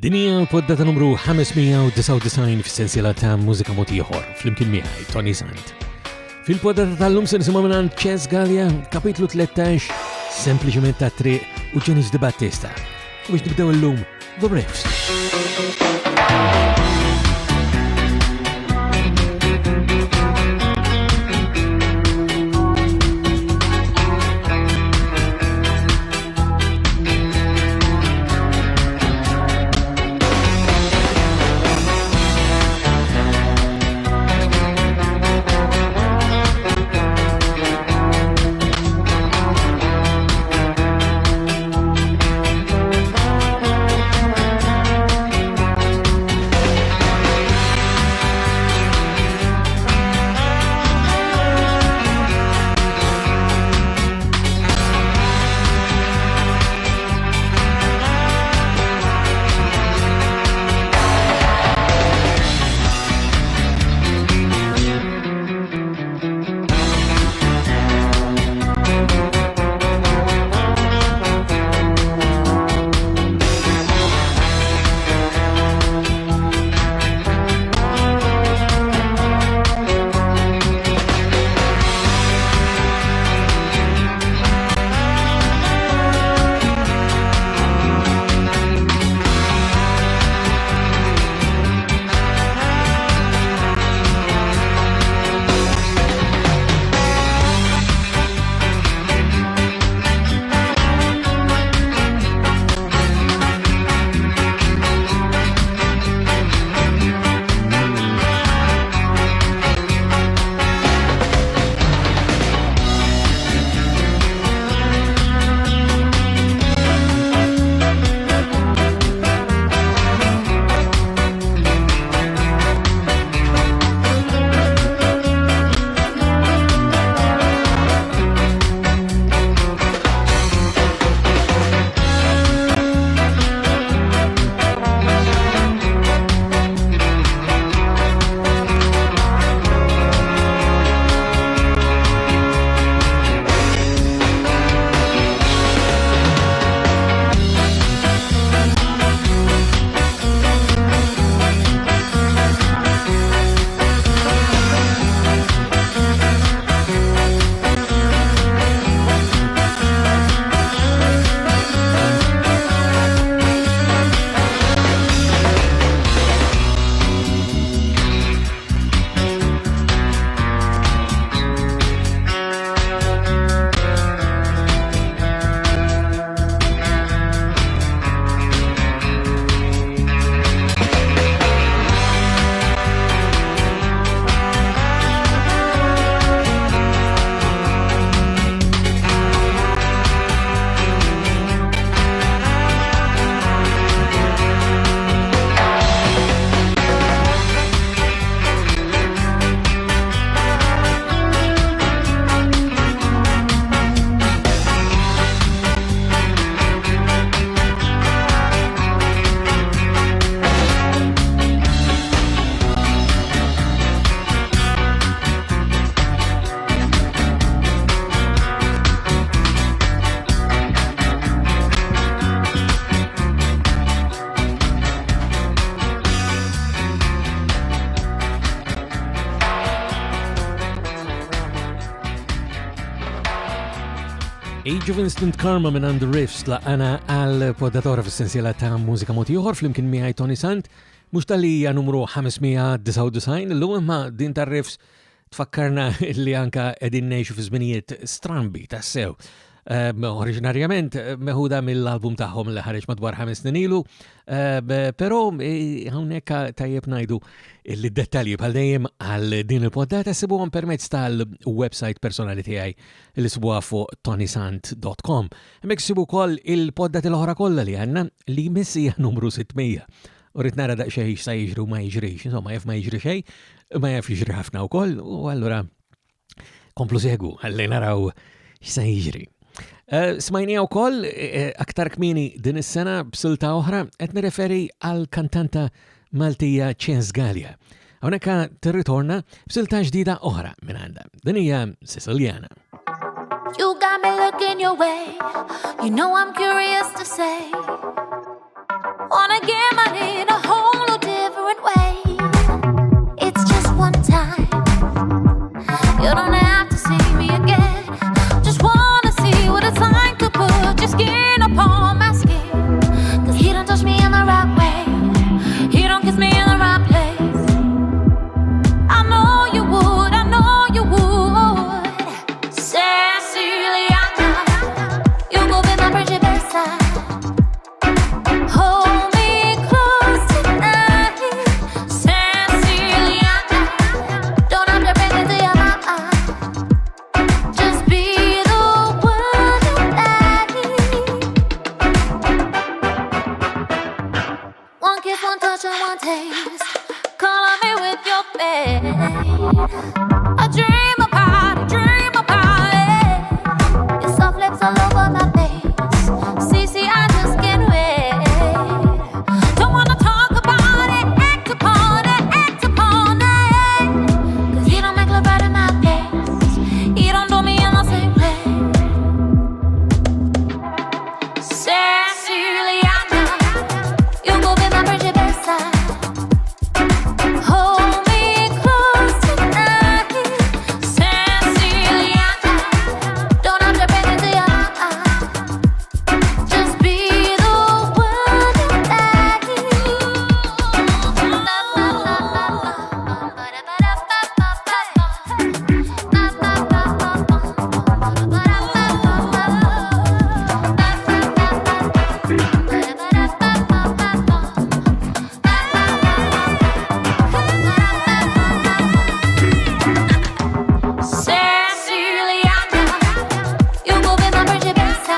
Din hija l-poddata numru 599 fis-sensiela ta' Mużika Mod Ieħor flimkien miegħi Tony Sant. Fil-poddata tal-lum se nisimgħu minn Chess Gallia, kapitlu 13, sempliċement ta' triq u Ġenis Di Battista. U biex nibdew illum The Riffs. Age of Instant Karma minn The Riffs laqana għal poddatora fis-sensiela ta' mużika mod ieħor flimkien miegħi Tony Sant, mhux tal hija numru 599 illum imma din tar-riffs Tfakkarna li anka qegħdin ngħixu fi żminijiet strambi tassew. Ehm, oriġinarjament eh, meħuda mill-album tagħhom li ħareġ madwar ħames snin ilu, ehm, però eh, hawnhekk tajjeb ngħidu li dettalji bħal dejjem għal din il-poddata sibuhom permezz tal-website personali tiegħi li sibuha fuq tonisant.com. Hemmhekk sibu wkoll il-poddati l-oħra kollha li għandna li missija numru 600. U rrid nara daqsxejn x'sa jiġri u ma jiġrix. Insomma, jaf ma jiġri xejn, ma jaf jiġri ħafna wkoll, u allura komplu segu ħalli naraw x'sa jiġri. Eh, smajnija wkoll eh, aktar kmieni din is-sena b'silta oħra qed nirreferi għal kantanta Maltija Ċens Gallia. Hawnhekk tirritorna b'silta ġdida oħra minn għandha. Din hija Siciljana. You got me looking your way. You know I'm curious to say. Wanna get my. One kiss, one touch, and one taste. Color me with your bait. I dream about it, dream about it. Your soft lips all over my face. See, see, I just can't wait. Don't wanna talk about it, act upon it, act upon it. 'Cause you don't make love right in my face. You don't do me in the same way. Siciliana, you will be my principessa. Hold me close tonight, Siciliana. Don't have to bring it to your Just be the one you like. Siciliana, you will be my principessa.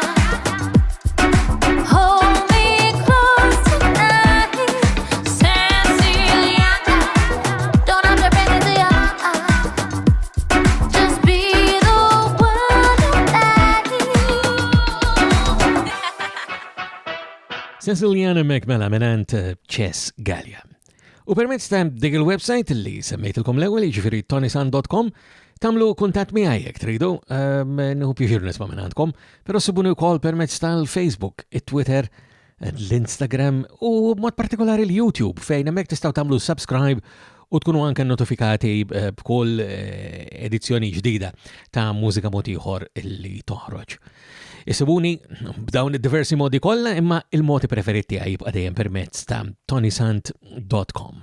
Hold me close tonight, Siciliana. Don't have to bring it to your Just be the one you like. Siciliana mek mela mingħand Chess Gallia. U permezz ta' dik il-website li semmejtilkom l-ewwel, jiġifieri tonisant.com, tagħmlu kuntatt miegħi jekk tridu, nieħu pjaċir nisma' minn għandkom, però ssibuni wkoll permezz tal-Facebook, it-Twitter, l-Instagram u mod partikolari l-YouTube fejn hemmhekk tistgħu tagħmlu subscribe u tkunu anke notifikati b'kull edizzjoni ġdida ta' Mużika Mod Ieħor li toħroġ. Issibuni b'dawn id-diversi modi kollha, imma il-modi preferiti tiegħi jibqa' dejjem permezz ta' tonisant.com.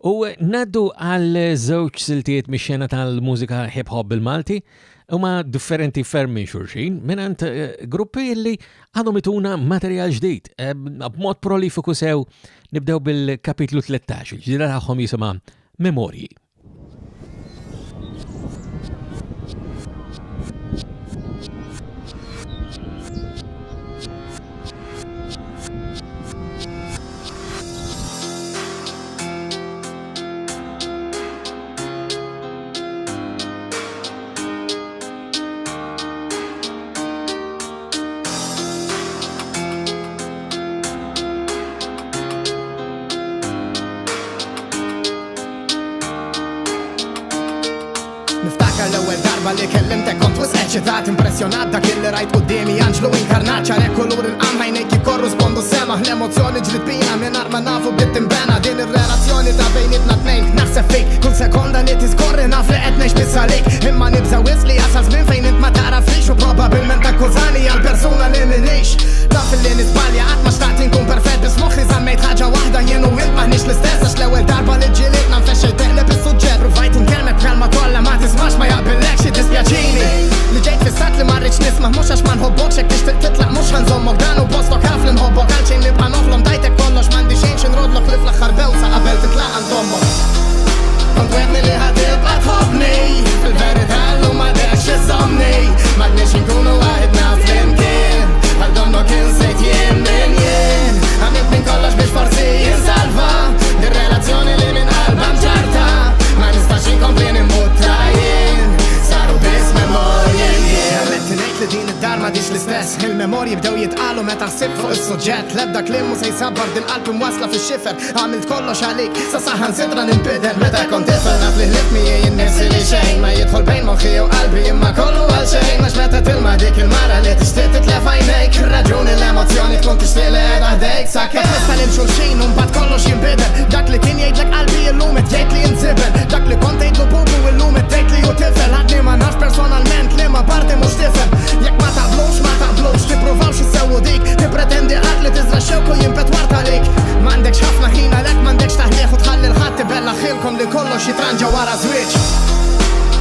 U ngħaddu għal żewġ siltiet mix-xena tal-mużika hip-hop bil-Malti, huma differenti ferm minn xulxin, mingħand gruppi li għadhom ituna materjal ġdid. B'mod prolifiku sew nibdew bil-kapitlu 13, il-ġdida tagħhom jisimha Memorji. Niftakar l-ewwel darba li kellimtek kont wisq eċitat, impressjonat dak li rajt quddiemi anġlu inkarnat, ċarek kulur il-qamħ għajnejk jikkorrispondu sema, l-emozzjoni ġrid bina mingħajr ma nafu bdiet tinbena din ir-relazzjoni ta' bejnietna tnejn. Naħseb fik kull sekonda li tiskorri naf li qed ngħix biss għalik, imma nibża' wisq li jasal żmien fejn int ma tagħraflix u probabbilment takkużani għal persuna li m'iniex. Naf li nisbalja qatt ma xtaqt inkun perfett, biss moħħi żammejt ħaġa waħda jien u int m'aħniex l-istess, għax l-ewwel darba li ġġilidna nfexxejt teqleb is-suġġett. Provajt inkellmek b'kalma kollha ma tismax ma jaqbillekx jiddispjaċini li ġejt fissat li ma rridx nisma' mhux għax ma nħobbokx jekk tixtieq titlaq mhux ħa nżommok dan u postok ħaf li nħobbok għal xejn nibqa' noħlom tajtek kollox m'għandi xejn xi nrodlok li fl-aħħar bewsa qabel titlaq għand ommok. Kont wegħdni li ħa tibqa' tħobbni, fil-verità llum m'għadekx iżżommni, m'għadniex inkunu waħedna flimkien, għal donnu kien sejt jien minn jien. Għamilt minn kollox biex forsi jinsalva dir-relazzjoni li minn qalba mġarta, ma nistax inkompli nimbutta jien, saru biss memorji. Għamilt ngħid li din id-dar m'għadix l-istess, il-memorji bdew jitqalu meta ħsibt fuq is-suġġett, l-ebda kliem mhu se jsabbar din qalb imwasla fix-xifer, għamilt kollox għalik, sa saħan sitra ninbidel meta kont tifel, naf li ħlift miegħi innifsi li xejn ma jidħol bejn moħħi u qalbi imma kollu għal xejn, għax meta tilma dik il-mara li tixtieq titlef għajnejk, raġuni l-emozzjoni tkun tixtieq li qiegħda ħdejk, sakemm nista' lil xulxin u mbagħad kollox jinbidel, dak li kien jgħidlek qalbi illum qed jgħid li jinżibel, dak li kont tgħidlu bubu illum qed tgħid li hu tifel, għadni ma nafx personalment li ma parti mhux tifhem, jekk ma taqblux ma taqblux, tippruvawx issewwu dik, tippretendi qatt li tiżra' xewk u jinbet wart għalik, m'għandekx ħafna ħin għalhekk m'għandekx taħlih u tħalli l-ħadd ibella ħilkom li kollox jitranġa wara żwieġ.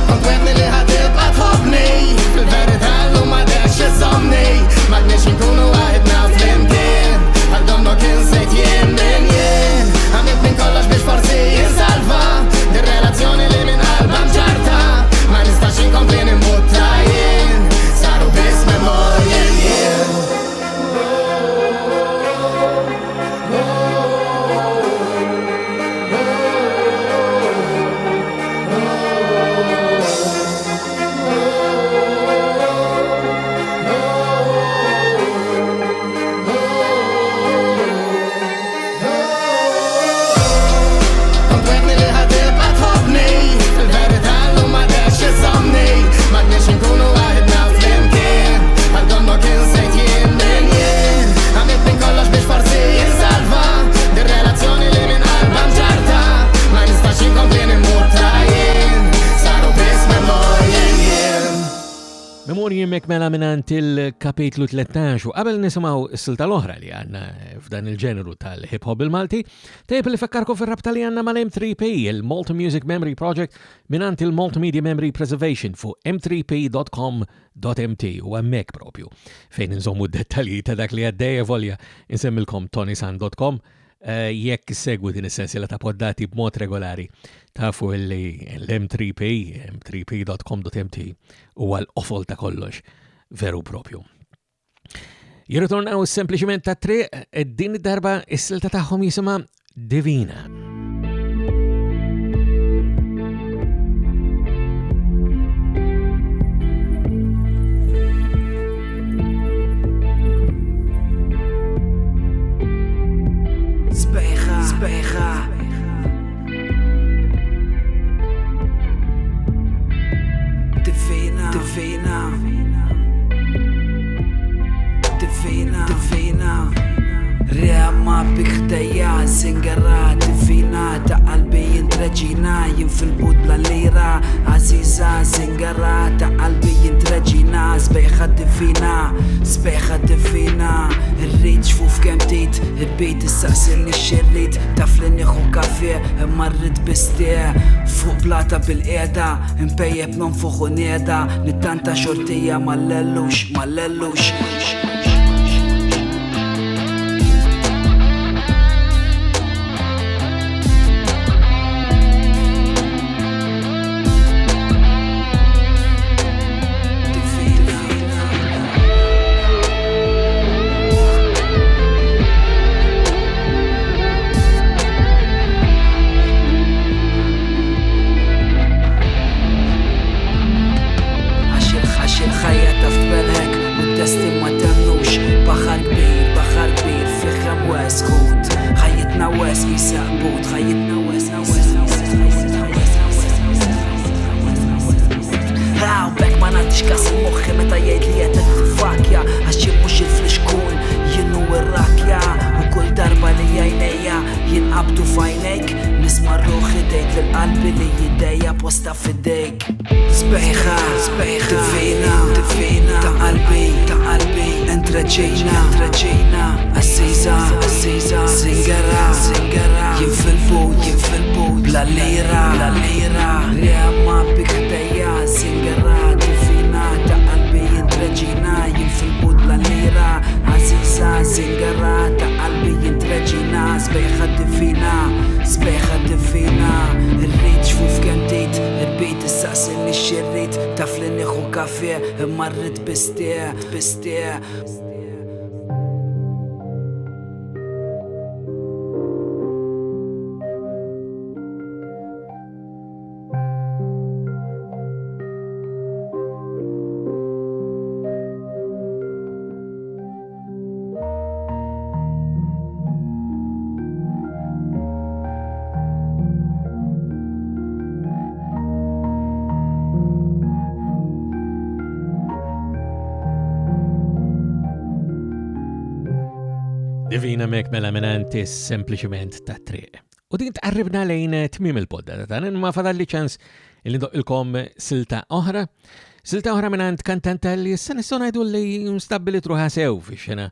Kont wegħdni li ħa tibqa' tħobbni, fil-verità llum m'għadekx iżżommni, m'għadniex inkunu waħedna flimkien, għal donnu kien sejt jien minn jien. Għamilt minn kollox biex forsi jinsalva dir-relazzjoni li minn qalba mġarta, ma nistax inkompli nimbutta jien, saru biss memorji jien. mek mela minant il-kapitlu 13 u qabel nisimgħu s-silta l-oħra li għandna f'dan il-ġeneru tal-hip hop il-Malti, tejb li fakkarkom fir-rabta li għandna mal-M3P, il-Malta Music Memory Project minant il-Multimedia Memory Preservation fuq m3p.com.mt u hemmhekk propju fejn inżommu d-dettalji ta' dak li għaddej volja insemmilkom tonisan.com Eh, jekk segwu din is-sensiela ta' poddati b'mod regolari tafu li l-M3P, m3p.com.mt huwa l-qofol ta' kollox veru propju. Jirritornaw sempliċiment ta' triq, eh, din id-darba is-silta tagħhom jisimha Divina. Sbejħa, sbejħa. Divina, divina. Divina, divina. Rema bik ħdejja, zingara, divina ta' qalbi jint reġina, jien fil-but bla lira, għaziza, zingara ta' qalbi jint reġina, sbejħa divina, sbejħa divina, irrid xfuf kemm tit, irbit issaqsilni xirrid, taf li nieħu kafe, imma rrid biss fuq blata bil-qiegħda, impejjeb nonfoħ u nieda, nittanta xortija mal-lellux, mal-lellux. Għax il-ħajja taf tbelħek u d-destin ma temmnux. Baħar kbir, baħar kbir, fih hemm wes ħut. Ħajjitna wes qisha qbut, ħajjitna wes Haw, bekk ma nagħtix kas moħħi meta jgħid li qed tifakja għax jien mhux il-flixkun, jien hu r-rakja u kull darba li għajnejja jinqabdu f'għajnejk nisma' ruħi tgħid lil qalbi li idejja posta f'idejk. Sbejħa, sbejħa, divina, divina, ta' qalbi, ta' qalbi, int reġina, int reġina, għażiża, għażiża, zingara, zingara, jien fil-but, jien fil-but, bla lira, bla lira, rema bik ħdejja, zingara, divina, ta' qalbi, int reġina, jien fil-but bla lira, għażiża, zingara, ta' qalbi, int reġina, sbejħa divina, sbejħa divina, irrid xfuf kemm tit, Irbit issaqsilni x'irrid, taf li nieħu kafe, imma rrid biss te, biss te. Divina mek mela minanti sempliciment ta' triq. U din tqarribna lejn tmiem il-podda ta' dan ma fadalli ċans li ndoqqilkom silta oħra. Silta oħra minant kantanta li issa nistgħu ngħidu li stabbilit ruħha sew fix-xena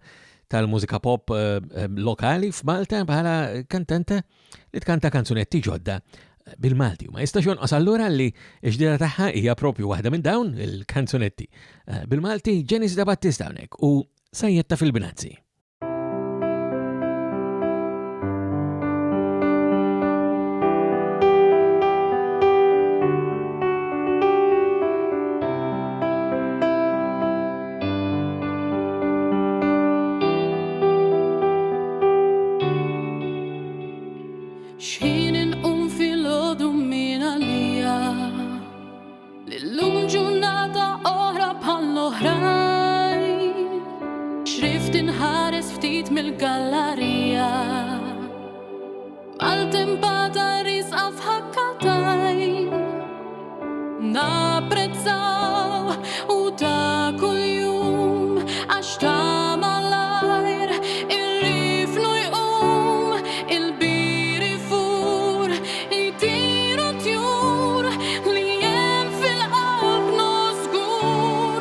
tal-mużika pop eh, eh, lokali f'Malta bħala kantanta li tkanta kanzunetti ġodda bil-Malti. Ma jistax jonqos allura li x-ġdida tagħha hija propju waħda minn dawn il-kanzunetti eh, bil-Malti Janice da Battista hawnhekk u sajjetta fil-Binazzi. Xħin inqum filgħodu min għalija li llum ġurnata oħra bħall-oħrajn. Xrift inħares ftit mill-gallarija. Maltempata risqa f'ħakkatajn. Napprezzaw u ta' kuljum għax ta' malajr ir-rifnu jqum, il-bir ifur, jtiru tjur li hemm fil-qalb żgur.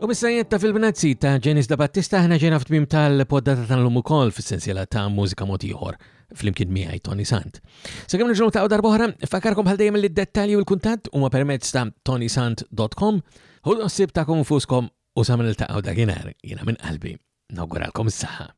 U bis-sajjetta fil-bnazzi ta' Janice da Battista ħna ġejna f'tmiem tal-poddata tal-lum ukoll fis-sensiela ta' mużika mod ieħor flimkien miegħi Tony Sant. Sakemm nerġgħu ta' darb'oħra, fakarkom bħal dejjem li d-dettalji u l-kuntatt huma permezz ta' tonysant.com. Ħudu ħsieb ta' konfuskom u sa minn niltaqgħu dakinhar jiena minn qalbi nawguralkom is-saħħa.